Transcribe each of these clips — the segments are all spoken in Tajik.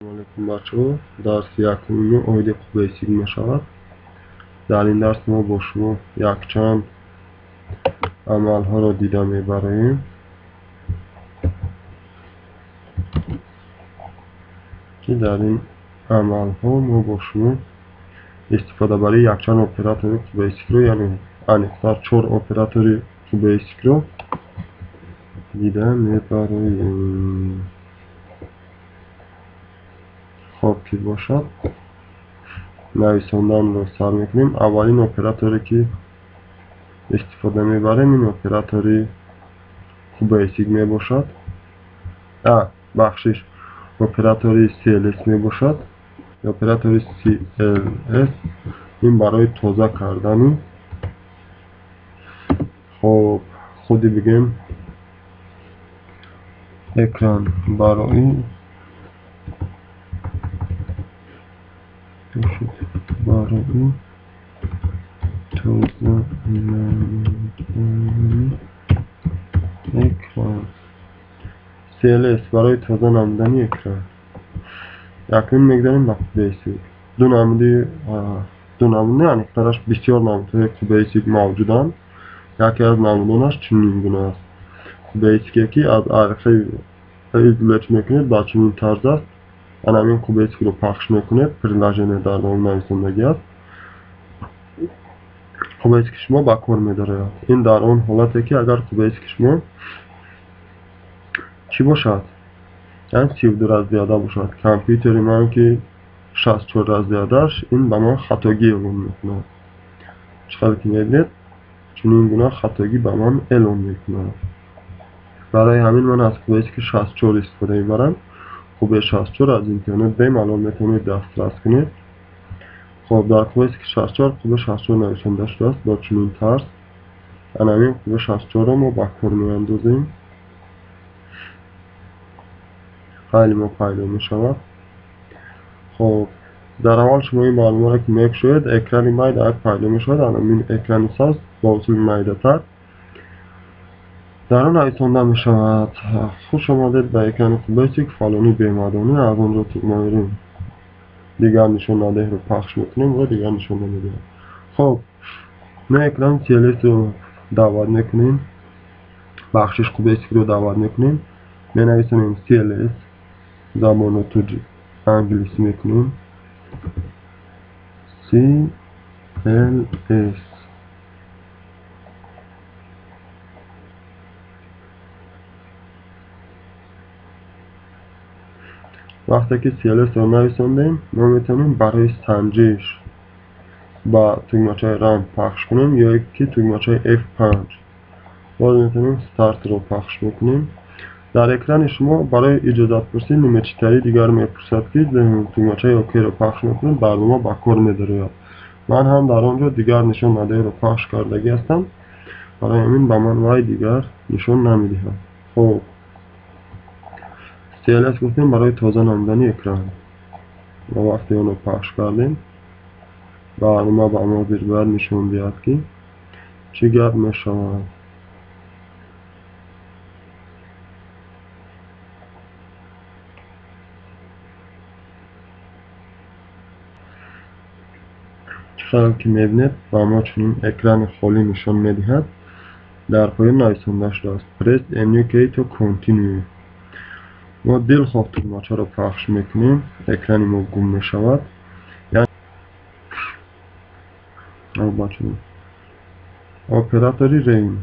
Алейкум бачаҳо, дарси якуми оиди QBasic мешавад. Дар ин дарс мо бо шумо якчанд амалҳоро дида мебароем. Ки дар ин амалҳо мо бо шумо истифодабарии якчанд оператори QBasic-ро, яъне аниқтар 4 оператори QBasic-ро дида мебароем. Хоб ки бошад, нависонданро сар мекунем. Аввалин операторе ки истифода мебарем, ин оператори QBasic мебошад. Бахшиш, оператори CLS мебошад. Оператори CLS ин барои тоза кардани хоб худи бигем экран, барои тоза намудани экран. CLS барои тоза намудани экран. Якум мегзарем ба QBasic. Ду намуди, аниқтараш бисёр намудҳои QBasic мавҷуданд. Яке аз намудонаш чунин гуна аст. QBasic ки аз архив извлечь мекунед, ба чунин тарз аст. Ана ҳамин QBasic-ро пахш мекунед, приложение дар он нависондагӣ аст. QBasic шумо ба кор медарояд. Ин дар он ҳолате ки агар QBasic шумо чӣ бошад? Яъне 32 разряда бошад. Компютери ман ки 64 разрядаш, ин ба ман хатогӣ эълон мекунад. Чӣ қадр ки мебинед, чунин гуна хатогӣ ба ман эълон мекунад. Барои ҳамин ман аз QBasic 64 истифода мебарам. QB64 аз интернет бемалол метавонед дастрас кунед. Хоб, дар QBasic 64 QB64 нависонда шудааст бо чунин тарз. Ана ҳамин QB64-ро мо ба кор меандозем. Файли мо пайдо мешавад. Хоб, дар аввал шумо ин барномаро ки мекушоед, экрани майда пайдо мешавад. Ана ҳамин экрани сабз бо усули майдатар дар он нависонда мешавад. Хуш омадед ба экрани QBasic фалони бемадонӣ. Аз он ҷо тугмаи дигар нишоннадеҳро пахш мекунем ва дигар нишон намедиҳад. Хоб, мо экрани CLS-ро даъват мекунем, бахшиш QBasic-ро даъват мекунем, менависонем CLS, забонро тоҷик англисӣ мекунем, CLS. Вақте ки CLS-ро нависондем, мо метавонем барои санҷиш ба тугмачаи Run пахш кунем ё ки тугмачаи F5. Боз метавонем Start-ро пахш мекунем. Дар экрани шумо барои иҷозатпурсӣ нимачитари дигар мепурсад ки тугмачаи OK-ро пахш мекунед, барнома ба кор медарояд. Ман ҳам дар он ҷо дигар нишоннадеҳро пахш кардагӣ ҳастам, барои ҳамин ба ман вай дигар нишон намедиҳад. Хоб, CLS гуфтем барои тоза намудани экран. Ва вақте онро пахш кардем, барнома ба мо зир бояд нишон диҳад ки чӣ гап мешавад. Чӣ қадр ки мебинед, ба мо чунин экрани холӣ нишон медиҳад. Дар поён нависонда шудааст Press any key to continue. Мо дилхоҳ тугмачаро пахш мекунем, экрани мо гум мешавад. Оператори REM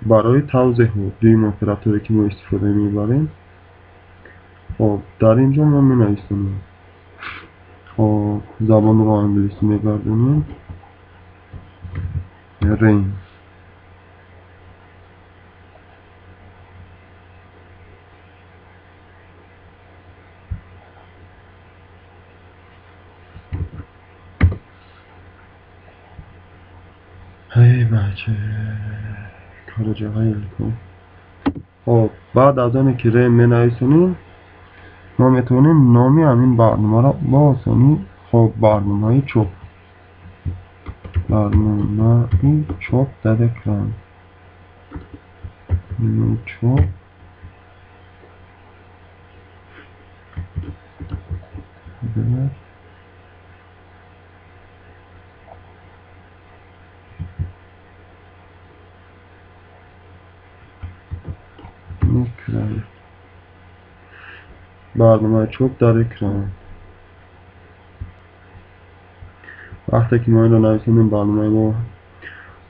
барои тавзеҳот, дуюм операторе ки мо истифода мебарем. Хоб, дар ин ҷо мо менависонем. Хоб, забонро англисӣ мегардонем. REM. ای بچه کار جاهای کن. خب، بعد از آن که ریم منویسونیم، ما میتونیم نامی همین برنامه را با آسانی، خب، برنامه چوب، برنامه چوب در اکران، چوب дар экран. Барномаи чоп дар экран. Вақте ки мо инро нависонем, барномаи мо,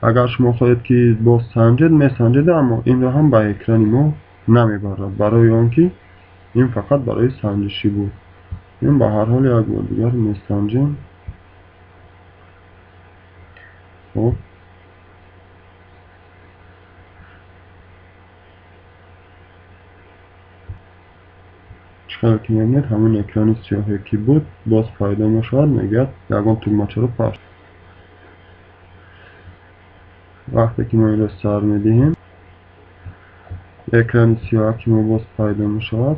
агар шумо хоҳед ки боз санҷед, месанҷед, аммо инро ҳам ба экрани мо намебарад, барои он ки ин фақат барои санҷишӣ буд. Ин ба ҳар ҳол як бор дигар месанҷем. Хоб, чӣ ки мебинед, ҳамон экрани сиёҳе ки буд боз пайдо мешавад, мегӯяд ягон тугмачаро пахш. Вақте ки мо инро сар медиҳем, экрани сиёҳаки мо боз пайдо мешавад.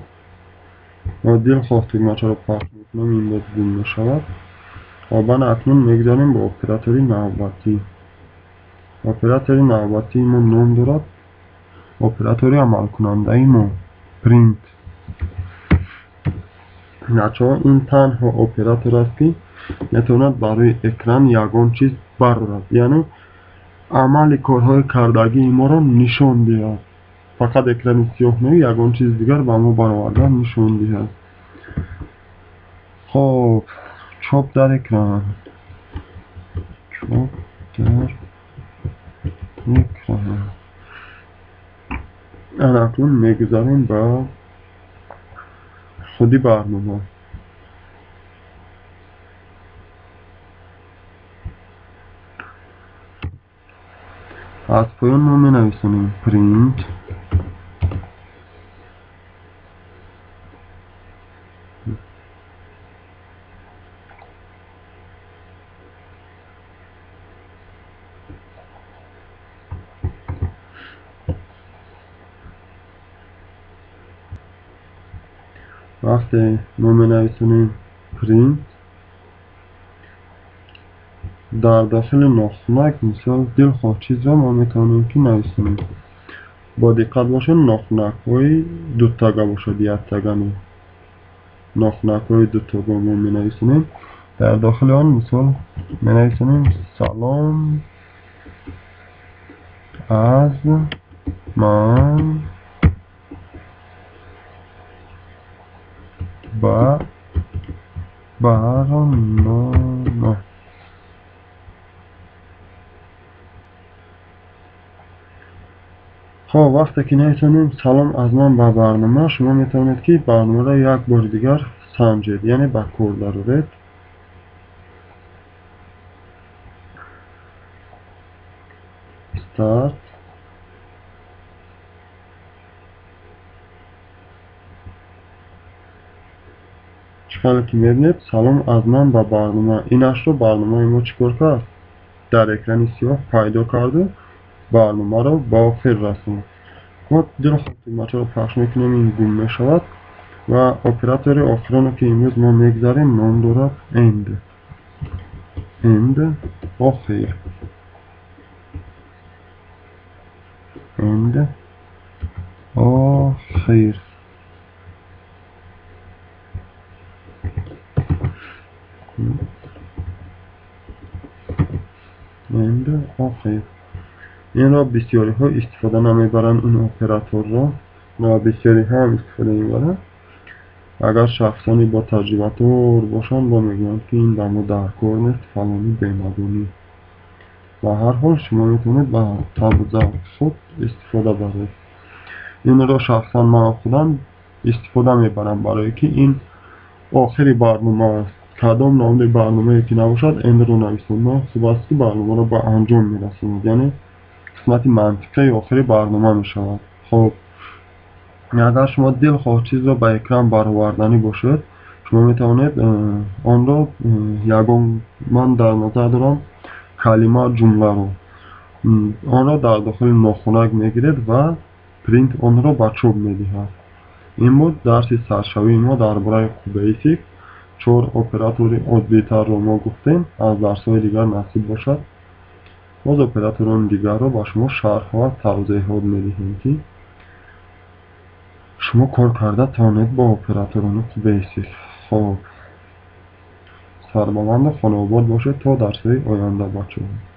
Мо дилхоҳ тугмачаро пахш мекунем, ин боз гум мешавад. Обан акнун мегузарем ба оператори навбатӣ. Оператори навбатии мо ном дорад оператори амалкунандаи мо print. Бачаҳо, ин танҳо оператор аст ки метавонад барои экран ягон чиз барорад, яъне амали корҳои кардагии моро нишон диҳад. Фақат экрани сиёҳ не, ягон чиз дигар ба мо бароварда нишон диҳад. Хоб, чоп дар экран. Чоп дар экран. Ана акнун мегузарем ба худи барнома. Аз поён мо менависонем print Вақте мо менависонем print, дар дохили нохунак мисол дилхоҳ чизро мо метавонем ки нависонем. Бо диққат бошед, нохунакҳои дутага бошад, яктага не. Нохунакҳои дутага мо менависонем. Дар дохили он мисол менависонем салом аз ман ба барнома. Хоб, вақте ки нависонем салом аз ман ба барнома, шумо метавонед ки барномаро як бори дигар санҷед, яъне ба кор дароред. Start. Чӣ хеле ки мебинед, салом аз ман ба барнома. Инашро барномаи мо чӣ кор кард? Дар экрани сиёҳ пайдо карду барномаро ба охир расонд. Мо дилхоҳ тугмачаро пахш мекунем, ин гум мешавад ва оператори охироне ки имрӯз мо мегузарем ном дорад end. End охир. End охир. End охир. Инро бисёриҳо истифода намебаранд, ин операторро, ва бисёриҳо ҳам истифода мебаранд. Агар шахсони бо таҷрибатор бошанд, бо мегӯянд ки ин ба мо даркор нест, фалони бемадонӣ. Ба ҳар ҳол шумо метавонед ба табу завқи худ истифода баред. Инро шахсан ман худам истифода мебарам, барое ки ин охири барнома аст. Кадом намуди барномае ки набошад, end-ро нависондан хуб аст ки барномаро ба анҷом мерасонад, яъне қисмати мантиқии охири барнома мешавад. Хоб, агар шумо дилхоҳ чизро ба экран бароварданӣ бошед, шумо метавонед онро ягон, ман дар назар дорам калима, ҷумларо, онро дар дохили нохунак мегиред ва print онро ба чоп медиҳад. Ин буд дарси саршавии мо дар бораи QBasic. 4 оператори оддитарро мо гуфтем, аз дарсҳои дигар насиб бошад. Боз операторони дигарро ба шумо шарҳ ва тавзеҳот медиҳем ки шумо кор карда тавонед бо операторони QBasic. Хоб. Сарбаланду хонаобод бошед то дарсҳои оянда, бачаҳо.